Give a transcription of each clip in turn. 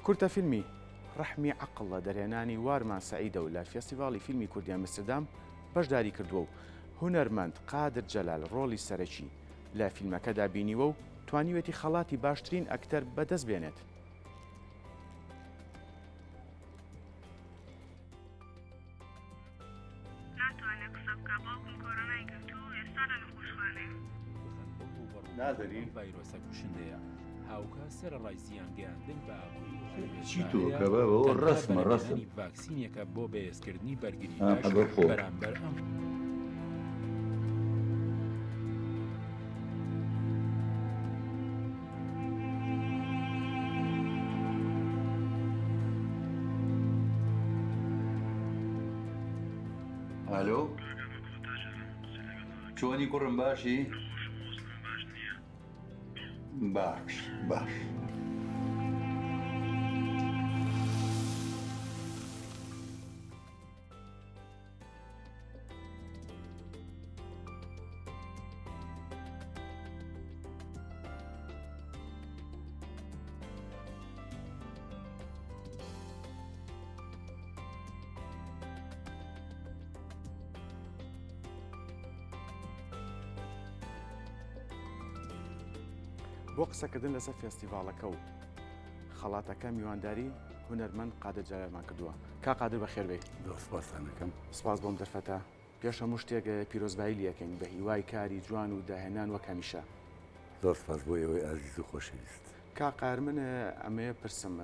کورتە فیلمی، ڕەحمی عەقڵ، لە دەرهێنانی وارمان سەعیدە و لە فێستیڤاڵی فیلمی کوردی ئەمستردام بەشداری کردووە و هونەرمەند قادر جەلال ڕۆڵی سەرەکی لە فیلمەکەدا بینیوە و توانیوێتی خەڵاتی باشترین ئەکتەر بەدەست بێنێت. ناتوانێ قسە بکا باوکم کۆرۆنای گرتووە و ئێستا لە نەخۆشخانەیە. بخەن بۆ ڕووبەڕوو نازەنین؟ ئەم ڤایرۆسە کوشندەیە، هاوکات سەرەڕای زیان گەیاندن بە ئابووری و هەرێمی چی تۆ چارەیە کە بابە ئەوە تەنها ڕەسمە ڕەسم. بەرهەمهێنانی ڤاکسینێکە بۆ بەهێزکردنی بەرگری ها لەش حەبە بخۆ. بەرامبەر ئەم ئالۆ چۆنی کوڕم باشی؟ باش باش. بۆ قسەکردن لەسەر فێستیڤاڵەکە و خەڵاتەکە میوانداری هونەرمەند قادر جەلالمان کردووە. کاک قادر بەخێر بێی. زۆر سپاستان ئەکەم. سپاس بۆم دەرفەتە. پێش هەموو شتێک پیرۆزبایی لێکەین بە هیوای کاری جوان و داهێنان وەک هەمیشە. زۆر سپاس بۆ ئێوەی ئازیز و خۆشەویست. کاک قاهر من ئەمەوێ پرسم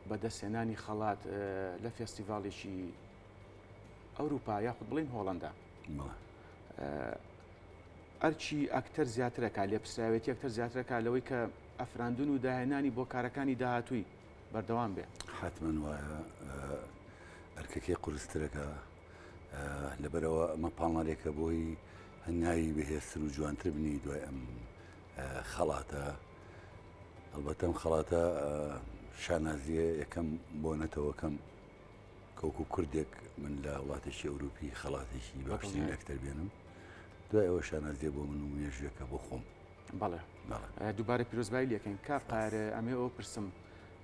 بە دەستهێنانی خەڵات لە فێستیڤاڵێکی ئەوروپا یاخود بڵێین هۆڵەندا بەڵێ. ئەرکی ئەکتەر زیاترەکا، لێپرسراوێتی ئەکتەر زیاترەکا لەوەی کە ئەفراندن و داهێنانی بۆ کارەکانی داهاتووی بەردەوام بێ. حەتمەن وایە ئەرکەکەی قورسترەکە لەبەرئەوە ئەمە پاڵنەرێکە بۆی هەنگاوی بەهێزتر و جوانتر بنی دوای ئەم خەڵاتە ئەڵبەتە ئەم خەڵاتە شانازیە یەکەم بۆ نەتەوەکەم کەوکو کوردێک من لە وڵاتێکی ئەوروپی خەڵاتێکی باشترین ئەکتەر بێنم دوای ئەوە شانازیە بۆ من و مێژوێکە بۆ خۆم. بەڵێ دووبارە پیرۆزبایی لەکەین کا قارە ئەمێ ئەوە پرسم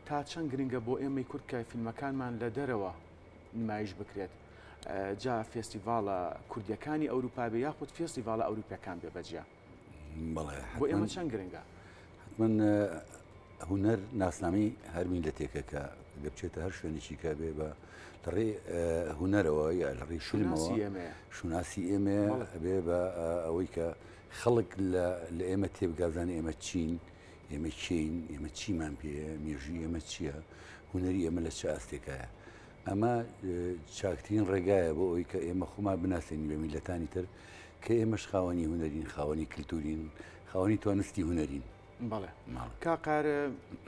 تا چەند گرنگە بۆ ئێمەی کورد کە فیلمەکانمان لە دەرەوە نمایش بکرێت جا فێستیڤاڵە کوردیەکانی ئەوروپا بێ یاخود فێستیڤاڵە ئەوروپیەکان بێ بەجیا بەڵێ بۆ ئێمە چەند گرنگە؟ حتمما هونەر ناسنامەی هەر میللەتێکە کە گەر بچێتە هەر شوێنێکی کە بێ بە لە ڕێی هونەرەوە یا لە ڕێی فیلمەوە شوناسی ئێمەیە ئەبێ بە ئەوەی کە خەڵک لە ئێمە تێبگا بزانێ ئێمە چین ئێمە کێین ئێمە چیمان پێیە مێژووی ئێمە چییە هونەری ئێمە لە چ ئاستێکایە ئەمە چاکترین ڕێگایە بۆ ئەوەی کە ئێمە خۆمان بناسێنین بە میللەتانی تر کە ئێمەش خاوەنی هونەرین خاوەنی کلتورین خاوەنی توانستی هونەرین. بەڵێ کاک قاهر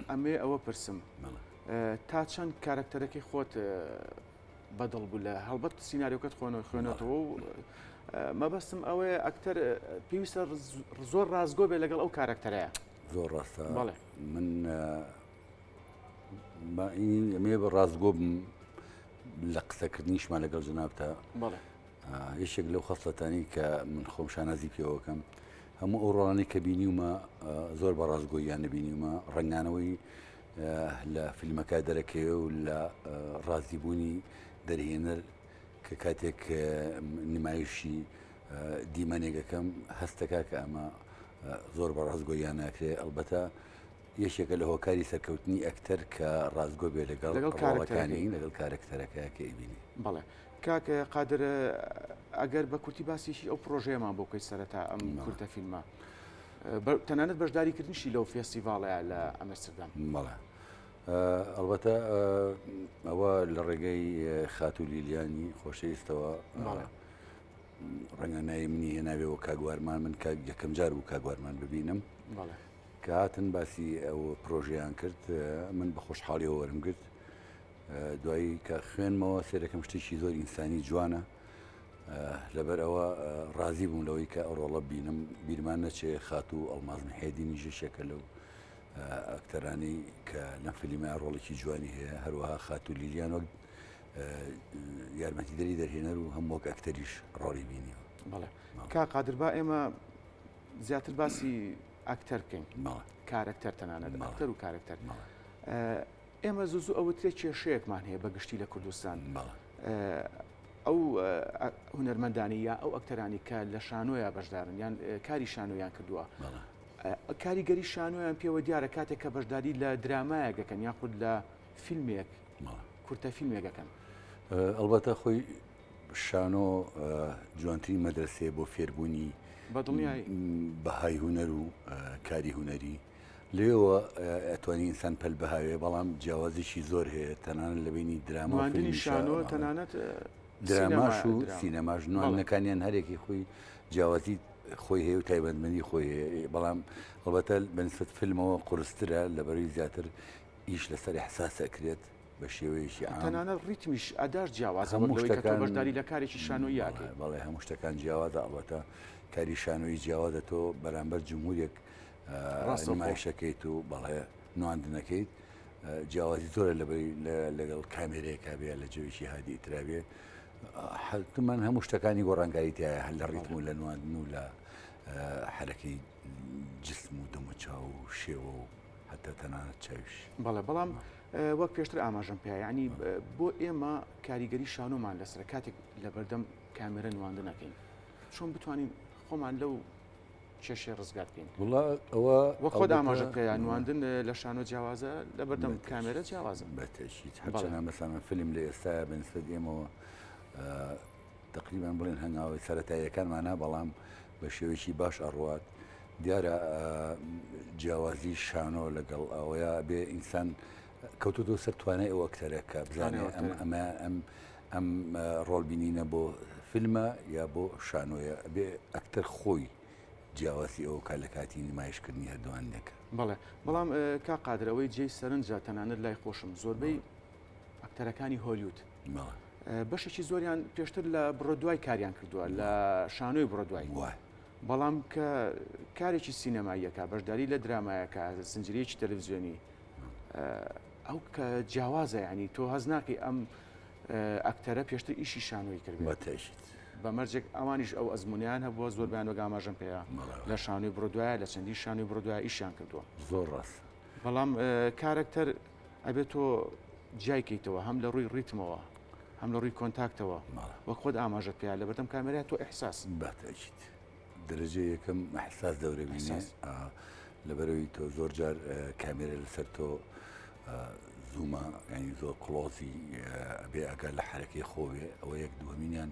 ئەمەوێ ئەوە پرسم تا چەند کارەکتەرەکەی خۆت بەدڵ بوو لە هەڵبەت سیناریۆکەت خۆنەوە خوێنەتەوە و مەبەستم ئەوەیە ئەکتەر پێویستە زۆر ڕاستگۆ بێ لەگەڵ ئەو کارەکتەرەیە زۆر ڕاستە بەڵێ من ئەمێ بە ڕاستگۆ بم لە قسەکردنیشمان لەگەڵ جەنابتا بەڵێ یەکێک لەو خەسڵەتانەی کە من خۆم شانازی پێوەکەم هەموو ئەو ڕۆڵانەی کە بینیومە زۆر بە ڕاستگۆییان نەبینیومە ڕەنگانەوەی لە فیلمەکە دەرەکەوێ و لە ڕازیبوونی دەرهێنەر کە کاتێک نمایشی دیمەنێکەکەم هەستەکە کە ئەمە زۆر بە ڕاستگۆیان ناکرێ ئەلبەتە یەکێکە لە هۆکاری سەرکەوتنی ئەکتەر کە ڕاستگۆ بێ لەگەڵ ڕۆڵەکانی لەگەڵ کارەکتەرەکە کە ئەیبینی. بەڵێ کاک قادر ئەگەر بە کورتی باسێکی ئەو پرۆژەیەمان بۆ بکەیت سەرەتا ئەم کورتە فیلمە تەنانەت بەشداریکردنیشی لەو فێستیڤاڵەیە لە ئەمستردام. بەڵێ ئەڵبەتە ئەوە لە ڕێگەی خاتوو لیلیانی خۆشەویستەوە ڕەنگە ناوی منی هێنابێ وە کاک وارمان من کاک یەکەم جار بوو کاک وارمان ببینم. کە هاتن باسی ئەو پرۆژەیان کرد من بە خۆشحاڵیەوە وەرم گرت دوایی کە خوێنمەوە سێرەکەم شتێکی زۆر ئینسانی جوانە لەبەر ئەوە ڕازی بووم لەوەی کە ئەو ڕۆڵە بینم بیرمان نەچێ خاتوو ئەڵماز محێدینی ژێشێکە لەو ئەکتەرانی کە لەم فیلمە ڕۆڵێکی جوانی هەیە هەروەها خاتوو لیلیان وەک یارمەتیدەری دەرهێنەر و هەم وەک ئەکتەریش ڕۆڵی بینیوە. بەڵێ کا قادر با ئێمە زیاتر باسی ئەکتەر بکەین کارەکتەر تەنانەت ئەکتەر و کارەکتەر. ئێمە زوو زوو ئەوترێ کێشەیەکمان هەیە بە گشتی لە کوردستان ئەو هونەرمەندانی یا ئەو ئەکتەرانی کە لە شانۆیا بەشدارن یان کاری شانۆیان کردووە کاریگەری شانۆیان پێوە دیارە کاتێک کە بەشداری لە درامایەک دەکەن یاخود لە فیلمێک کورتە فیلمێک دەکەن. ئەڵبەتە خۆی شانۆ جوانترین مەدرسەیە بۆ فێربوونی بەهای هونەر و کاری هونەری لێوە ئەتوانی ئینسان پەل بهاوێ بەڵام جیاوازیی زۆر هەیە تەنانەت لە بینی دراما و فیلمی شانۆ تەنانەت دراماش و سینەماش نواندنەکانیان هەرێکی خۆی جیاوازی خۆی هەیە و تایبەتمەندی خۆی هەیە بەڵام ئەڵبەتە بەنسبەت فیلمەوە قورسترە لەبەروی زیاتر ئیش لەسەر ئیحساس ئەکرێت بە شێوەیەکی عام. تەنانەت ڕیتمیش ئەداش جیاوازە وەک لەوەی کە تۆ بەشداری لە کارێکی شانۆیی ئەکەی. بەڵێ هەموو شتەکان جیاوازە ئەڵبەتە کاری شانۆیی جیاوازە تۆ بەرامبەر جمهورێک نمایشەکەیت و بەڵێ نواندنەکەیت جیاوازی زۆرە لەبەری لەگەڵ کامێرەیەکا بێ لە جەوێکی هادی ئیترا بێ حتمما هەموو شتەکانی گۆڕانکاری تایە هەر لە ڕیتم و لە نواندن و لە حرەکەی جسم و دەموچاو و شێوە و هەتا تەنانەت چاویش. بەڵێ بەڵام وەک پێشتر ئاماژەم پێ یعنی بۆ ئێمە کاریگەری شانۆمان لەسەر کاتێک لەبەردەم کامێرە نواندنەکەین چۆن بتوانین خۆمان لەو کێشەی ڕزگار بکەین وڵا ئەوە وەک خۆت ئاماژە پێیا نواندن لە شانۆ جیاوازە لە بەردەم کامێرە جیاوازە بەتەشیت هەرچەنە مەسەڵەن فیلم لە ئێستا بەنسبەت ئێمەوە تقریبان بڵێن هەنگاوی سەتاییەکانمانە بەڵام بە شێوەیەکی باش ئەڕوات دیارە جیاوازی شانۆ لەگەڵ ئەوەیە بێ ئینسان کەوتۆتەوە سەر توانای ئەو ئەکتەرە کە بزانێ ئەم ئەمە ئەم ئەم ڕۆڵ بینینە بۆ فیلمە یا بۆ شانۆیە بێ ئەکتەر خۆی جیاوازی ئەو کا لە کاتی نمایشکردنی هەردووان نەکە. بەڵێ بەڵام کاک قادر ئەوەی جێی سەرنجە تەنانەت لای خۆشم زۆربەی ئەکتەرەکانی هۆلیود بەشێکی زۆریان پێشتر لە بڕۆدوای کاریان کردووە لە شانۆی بڕۆدوای بەڵام کە کارێکی سینەماییەکە بەشداری لە درامایەکە زنجیرەیەکی تەلەڤزیۆنی ئەو کە جیاوازە ینی تۆ هەز ناکەی ئەم ئەکتەرە پێشتر ئیشی شانۆی کرد بەتەشیت بە مەرجێک ئەوانیش ئەو ئەزمونیان هەبووە زۆربیان وەک ئاماژەم پێەیە لە شانۆی بڕۆدوایە لە چەندین شانۆی بڕۆدوایە ئیشیان کردووە زۆر ڕاست بەڵام کارەکتەر ئەبێت تۆ جیای کەیتەوە هەم لە ڕووی ڕیتمەوە هەم لە ڕووی کۆنتاکتەوە وەک خۆت ئاماژەت پێیا لەبەردەم کامێرا تۆ ئیحساس. بەتەئکید دەرەجەی یەکەم ئیحساس دەورە بینێ لەبەرەوەی تۆ زۆر جار کامێرە لەسەر تۆ زوومە ینی زۆر close ی ئەبێ ئەگەر لە حرەکەی خۆ بێ ئەوە یەک دووەمینیان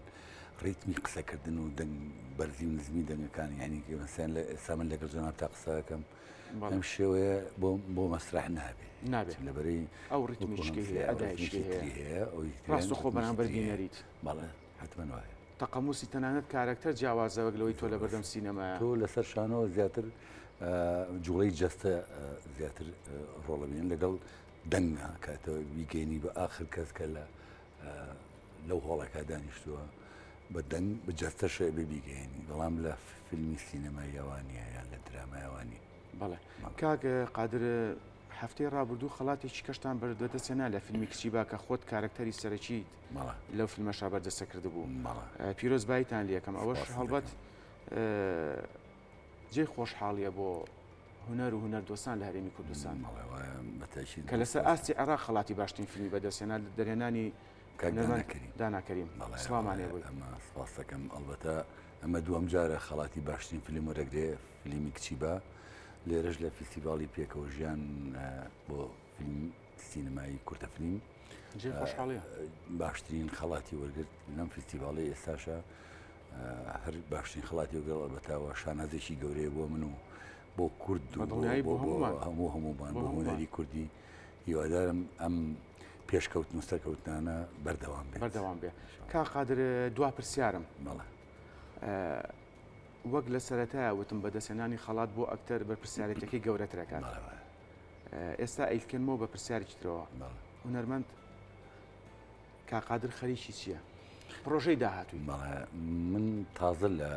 ڕیتمی قسەکردن و دەنگ بەرزی و نزمی دەنگەکان یعنی مەسەن لە ئێستا من لەگەڵ جەناب تا قسەکەم ئەم شێوەیە بۆ بۆ مەسرح نابێ نابێت لەبەرەی ئەو ڕیتمیشکی هەیە ئەدایشکی هەیە ڕاستە خۆ بەرامبەر بینەریت بەڵێ حتمما وایە تەقەموسی تەنانەت کارەکتەر جیاوازە وەک لەوەی تۆ لەبەردەم سینەمایە. تۆ لەسەر شانۆ زیاتر جوڵەی جەستە زیاتر ڕۆڵە بینن لەگەڵ دەنگە کاتە بیگەینی بە ئاخر کەس کە لە لەو هۆڵەکە دانیشتووە بە دەنگ بە جەستەشە بێ بیگەێنی بەڵام لە فیلمی سینەماییەوانە یان لە درامایەوانی بەڵێ کاک قادر هەفتەی ڕابردوو خەڵاتێکی کەشتان بەدەستهێنا لە فیلمی کچی با کە خۆت کارەکتەری سەرەکیت لەو فیلمەشا بەرجەستە کردبوو پیرۆزباییتان لەکەم ئەوەش هەڵبەت جێی خۆشحاڵیە بۆ هونەر و هونەر دۆستان لە هەرێمی کوردستان کە لەسەر ئاستی عێراق خەڵاتی باشترین فیلمی بەدەستهێنا دەرهێنانی دانا کەریم سڵامان لێ بووی. ئەمە سپاس دەکەم ئەڵبەتە ئەمە دووەم جارە خەڵاتی باشترین فیلم وەرەگرێ فیلمی کچی با لێرەش لە فیستیڤاڵی پێکەوە ژیان بۆ فیلم سینەمایی کورتە فیلم باشترین خەڵاتی وەرگرت لەم فیستیڤاڵی ئێستاشە هەر باشترین خەڵاتی وەرگرت ئەڵبەتەوە شانازێکی گەورەیە بۆ من و بۆ کورد بۆ هەموو هەموومان بۆ هونەری کوردی هیوادارم ئەم پێشکەوتن و سەرکەوتنانە بەردەوام بێت بەردەوام بێ کا قادر دوا پرسیارم بەڵێ وەک لە سەرەتایە وتم بەدەستهێنانی خەڵات بۆ ئەکتەر بەرپرسیارێتەکەی گەورەترەکات ئێستا ئەیلکێنمەوە بە پرسیارێکی ترەوە هونەرمەند کاک قادر خەریکی چییە؟ پرۆژەی داهاتووی؟ بەڵێ من تازە لە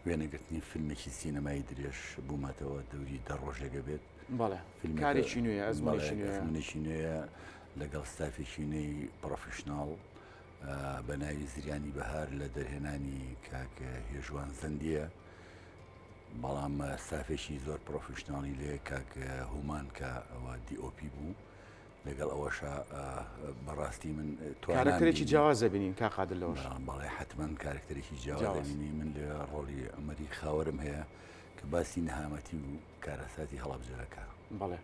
وێنەگرتنی فیلمێکی سینەمایی درێژ بوومەتەوە دەوری دە ڕۆژێکە بێت بەڵێ کارێکی نوێ ئەزمونێکی نوێیە لەگەڵ ستافێکی نوێی professional بە ناوی زریانی بەهار لە دەرهێنانی کاک هێژوان زەندیە بەڵام ستافێکی زۆر professional ی لێ کاک هومان کە ئەوە DOP بوو. لەگەڵ ئەوەشا بەڕاستی من کارەکتەرێکی جیاواز دەبینین کاک قادر لەوەش. بەڵێ حەتمەن کارەکتەرێکی جیاواز دەبینی من لە ڕۆڵی عومەری خاوەرم هەیە کە باسی نەهامەتی و کارەساتی هەڵەبجە دەکا. بەڵێ.